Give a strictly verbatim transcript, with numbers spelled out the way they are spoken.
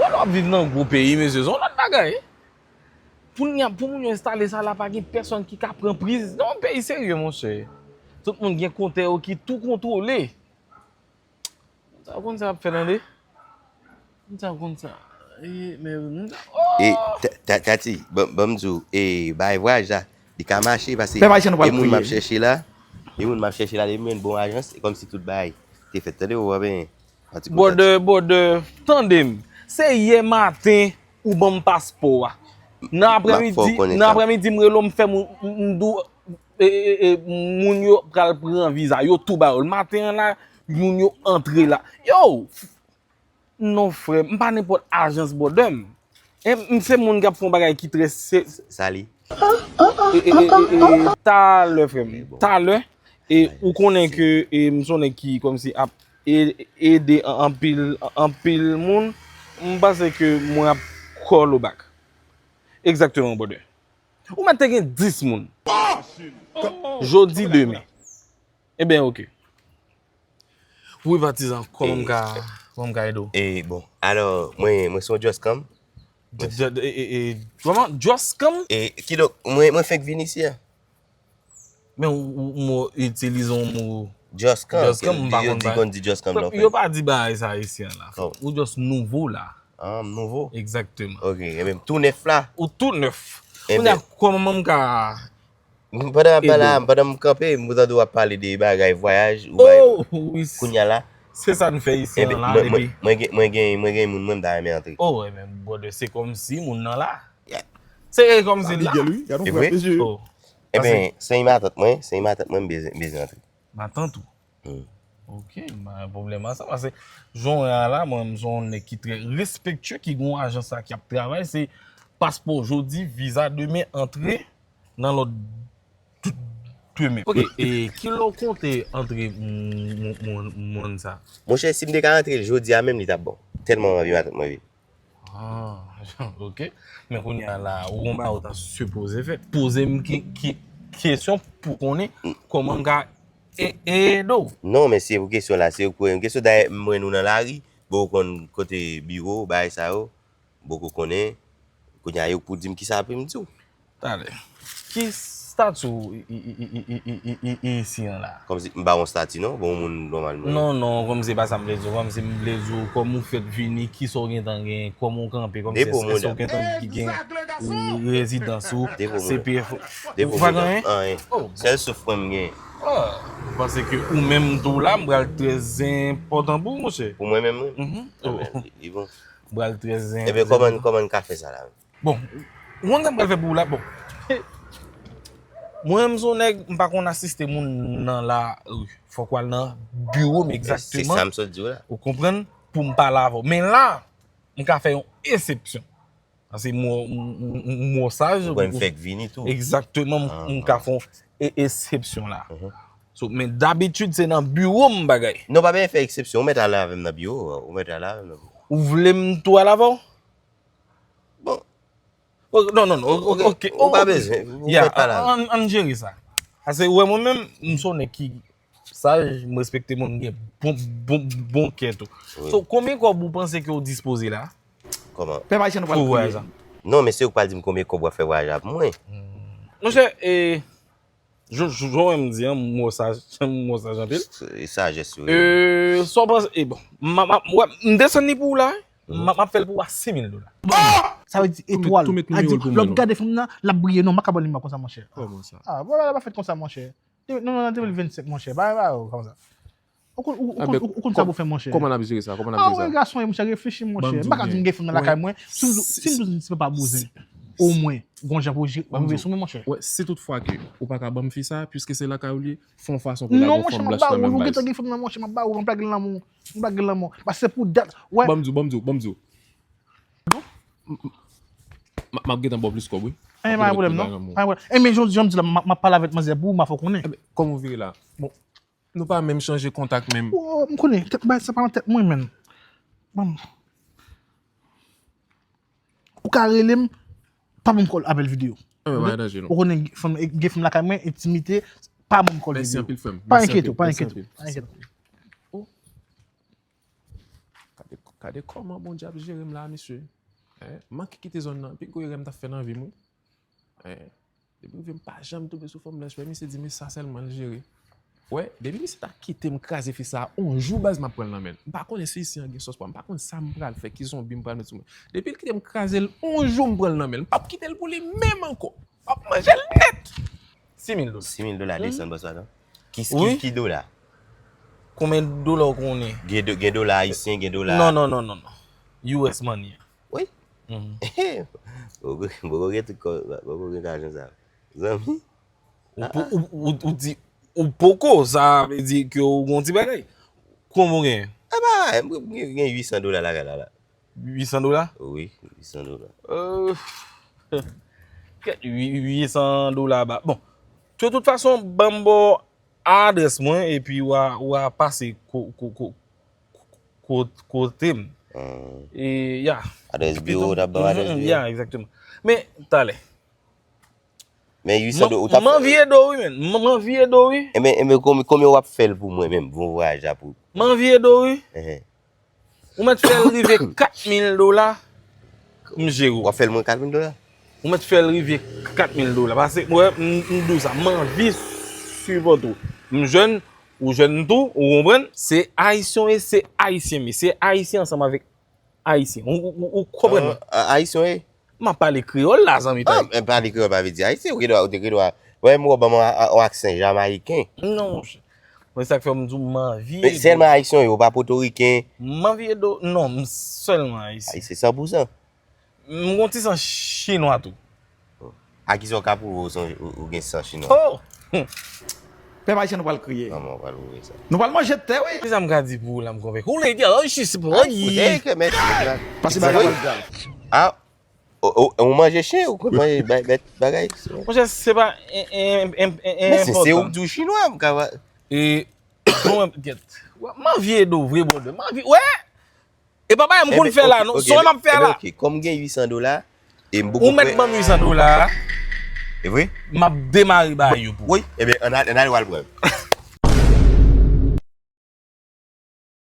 Lè w ap viv nan gwo peyi, mesye, se yon lòt bagay. Pou n, pou moun yo enstale sa la, pa gen pèsonn ki ka pran priz. Non, peyi serye, monchè. Tout moun gen kontè yo ki tou kontwole. Sa w konn sa ap fè, tande? Sa w konn sa. E, men, oh! E, Ta- Ta- Tati, ban ban m di w, e, bay vwayaj la, li ka mache, paske Fè vwayaj an nou pral e moun m ap kriye. Chèche la, e moun m ap chèche la, li menm bon ajans, e kòmsi tout bagay te fèt, tande, ou wè, ben, an ti kontak. Brother, brother, tande m. Se yè maten ou ban m paspò a. Nan aprèmidi, nan aprèmidi, m rele w, m fè moun, m, m di w, e, e, e, moun yo pral pran viza, yo tou ba yo l. Maten an la, moun yo antre la. Yo! Non, frè, m pa nenpòt ajans, brother m. E, m se moun k ap fè yon bagay ki trè se- Sali. E, e, e, e, e, talè, frè m. Talè. E ou konnen ke, e, m se yon nèg ki kòmsi ap e- ede an- anpil, anpil moun. M panse ke mwen ap call ou back. Egzakteman, brother. Ou mèt te gen dis moun. Jodi, demen. Ebyen, oke. Wi, patizan, kòman m ka, kòman m ka ede w? E, bon, alò, mwen, mwen se yon Joscam. J- j- e- e- e- Kòman? Joscam? E, kidonk, mwen, mwen fenk vin isi a. Men ou, ou, ou mo itilize yon mo Joscam, Joscam, m pa yo konn di, bagay. Konn di Joscam lè w fenk. Yo pa di bagay sa isi a la. Kòman? Ou just nouvo la. Ah, m nouvo? Egzakteman. Ok, ebyen, m tou nèf la. Ou tou nèf. Ebyen. Kounye a, kòman m ka Pandan m ap pale a, pandan m kanpe, m tande w ap pale de bagay vwayaj, ou bay. Oh, wi. Kounye a la. Se sa n fè isi an la, mwen, depi. Mwen gen, mwen gen, mwen gen moun mwen m ta renmen antre. Oh, ebyen, brother, se kòmsi moun nan la. Yeah. Se kòmsi la. Miguel, wi, gade yon frè mesye. Oh. Ebyen, se yon matant mwen, se yon matant mwen, m bezwen, m bezwen antre. Matant ou? Hmm. Ok, m pa gen pwoblèm a sa, paske jan w wè a la, mwen, m se yon nèg ki trè respektye, ki gen yon ajans la ki ap travay, se paspò jodi, viza demen, antre nan lòd demen. Ok, e ki lè w konte antre moun sa? Monchè, si m te ka antre l jodi a menm, li t ap bon. Tèlman m anvi matant mwen vin. Ah, ok. Men kounye a la, ou gon bagay ou ta sipoze fè. Poze m ki, ki kesyon pou konnen kòman m ka e- ede w. Non, men se pou kesyon la, se pou kesyon. Dayè, m wè nou nan lari, bon, ou konn kote biwo, bagay sa yo, bon, ou konnen, kounye a, yo pou di m kisa pou m di w. Talè. Ki stati w i- i- i- isi an la? Kòmsi m pa yon stati non, bon, yon moun nòmal mwen. Non, non, kòmsi se pa sa m vle di w, kòmsi m vle di w, kòman w fèt vini, kisa w gentan gen, kòman w kanpe, kòmsi èske w gentan gen rezidans ou, C P F ou, ou pa gen anyen? Anyen. Oh, bon. Sèl souf mwen m gen. Ah, m panse ke ou menm tou la, m pral trè enpòtan pou ou, monchè. Pou mwen menm, wi. Mhm. Ah, men, li, li bon. M pral trè enpòtan. Ebyen, kòman, kòman n ka fè sa la menm? Bon, ou konn sa m pral fè pou ou la? Bon, mwen menm se yon nèg, m pa konn asiste moun nan lari. Fòk w al nan biwo m egzakteman. Se sa m sot di w la. Ou konprann? Pou m pale avè w. Men la, m ka fè yon eksepsyon. Paske mo, mo, mo, mo saj. Ou konn fèk vini tou. Egzakteman, m, m ka fè yon e- eksepsyon la. Mhm. So, men dabitid, se nan biwo m bagay. Non, pa bezwen fè eksepsyon. Ou mèt ale avè m nan biwo. Ou mèt ale avè m nan biwo. Ou vle m tou al avè w? Bon. Oh, non, non, non, ok, ok, ok, ou pa bezwen, ou mèt pale avè m. Ann, ann jere sa. Paske, ou wè, mwen menm, m se yon nèg ki saj, m respekte moun, m gen bon, bon, bon kè tou. Wi. So, konbyen kòb ou panse ke w dispoze la? Kòman? Pèp ayisyen nou pral kriye. Pou vwayaj la. Non, men se ou k pral di m konbyen kòb w ap fè vwayaj la pou mwen. Monchè, e, jan w wè m di an, m wè sa, m wè sa jan pil. E sajès yo ye. E, sa w panse, e bon, m, m, m, wè, m desann li pou ou la, wi. M, m ap fè l pou ou a senk mil dola. Sa vle di etwal. Tou met, tou met nimewo l pou mwen non. Lè w gade fanm nan, l ap briye non, m pa ka ba w nimewo konsa, monchè. Kòman sa? Ah, bon, bagay la pa fèt konsa, monchè. Non, non, nan de mil vennsenk, monchè. Bagay pa yo konsa. Ou konn, ou, ou konn, ou konn sa pou fè, monchè. Kòman n ap jere sa? Kòman n ap jere sa? Ah, wè, gason, monchè, reflechi, monchè. M pa ka di m gen fanm nan lakay mwen. Si m di w, si m di w se pa bouzen, omwen, gon jan pou rive sou mwen, monchè. Wè, si tout fwa ke ou pa ka ban m fi sa, piske se lakay ou li ye, fè yon fason pou lage yon fanm blanch nan menm baz. Non, monchè, m ap ba ou, ou gentan gen fanm nan, monchè, m ap ba ou, m ap lage l nan men w, m ap lage l nan men w. Paske se pou dat, wè. Ban m di w, ban m di w, ban m di w. M, m, m ap gentan ba w plis kòb, wi. Eh, pa gen pwoblèm, non. Pa gen pwoblèm. Eh, men jan, jan m di la, m, m ap pale avèk manzè pou ou, m a fè w konnen. Ebyen, kòman w vire la? Bon, nou pa menm chanje kontak menm. Oh, m konnen, tèt, bagay sa pa nan tèt mwen, menm. Bon. Ou ka rele m, pa ban m kòl apèl videyo. Eh, pa gen danje, non. Ou konnen fanm, gen fanm lakay mwen, entimite, pa ban m kòl videyo. Mèsi anpil, frè m. Pa enkyete w, pa enkyete w. Pa enkyete w. Oh. Gade, Gade kòman Bondye ap jere m la, mesye. Eh, m manke kite zòn nan. Pi gwo erè m t ap fè nan vi m, wi. Eh, depi m rive, m pa janm tonbe sou fanm blanch, men misye di, men sa sèlman l jere. Wè, depi misye ta kite m kraze fi sa a, on jou baz m ap pran l nan men l. M pa konnen si isi an gen sòs pa, m pa konn sa m pral fè, ki zonbi m pral met sou mwen. Depi l kite m kraze l, on jou m pran l nan men l. M p ap kite l pou li menm ankò. M ap manje l nèt. Sis mil dola. Sis mil dola desann, bòs patwon. Ki, ki, wi, ki dola? Konbyen dola w konnen? Gen do-, gen dola ayisyen, gen dola. Non, non, non, non, non. U S money. Wi. Mhm. Poko, poko gen tout kò, poko gen lajan sa. Zanmi. Ou, ah, po-, ah, ou, ou, ou di, ou poko, sa vle di ke ou gon ti bagay. Konbyen w genyen? Ah, ba, mwen gen, gen uit san dola lakay la, la. Uit san dola? Wi, uit san dola. Euh, kèt, uit san dola ba. Bon, de tout fason, ban m ba w adrès mwen, epi w a, w a pase ko-, ko-, ko-, ko-, kote m. Hmm. E, ya. Adrès biwo, w t ap ban m adrès biwo? Ya, egzakteman. Men, talè. Men uit san dola, ou t ap... M anvi ede w, wi, men. M, m anvi ede w, wi. Enben, enben, konbyen, konbyen w ap fè l pou mwen menm, bon vwayaj la pou... M anvi ede w, wi. Ehe. Ou mèt fè l rive kat mil dola, m jere w. W ap fè l mwen kat mil dola? Ou mèt fè l rive kat mil dola. Paske, mwen, m, m di w sa, m anvi sipòte w. M jèn, ou jèn tou, ou konprann? Se ayisyen w ye, se ayisyen m ye. Se ayisyen ansanm avèk ayisyen. Ou, ou, ou, ou konprann mwen? Ah, ayisyen w ye? M ap pale kreyòl la, zanmi. Ah, men pale kreyòl pa vle di ayisyen. Ou gen dwa, ou te gen dwa. Wè, m wè w ban m yon, yon aksan jamayiken. Non, monchè. Mwen, sa k fè m di w, m anvi ede w. Men sèlman ayisyen w ye, ou pa potoriken? M anvi ede w. Non, m sèlman ayisyen. Ayisyen san pou san. M gon ti san chinwa tou. A kisa w ka pwouve w son, ou, ou gen san chinwa? Oh! Pèp ayisyen, nou pral kriye. Kòman w pral pwouve sa? Nou pral manje tè, wi. Kisa m ka di pou ou la, m konvenki? Ou lè di, oh, je sais pas. Ay, fout, eh, ke mèt, mèt la. Pase bagay la. Ah, ou, ou, ou manje chen, ou konn manje ba-, bèt bagay? Monchè, se pa en, en, en, en, men se, se enpòtan. Ou k di w chinwa, m ka va. E, bon, gèt. M anvi ede w vre, brother. M anvi, wè! E pa bagay m konn fè la, non. Sa m ap fè la. Enben, ok, kòm gen uit san dola, e m poko prè. Ou mèt ban m uit san dola a. E vre? M ap demare bagay yo pou ou. Wi, enben, ann al-, ann ale w al pran.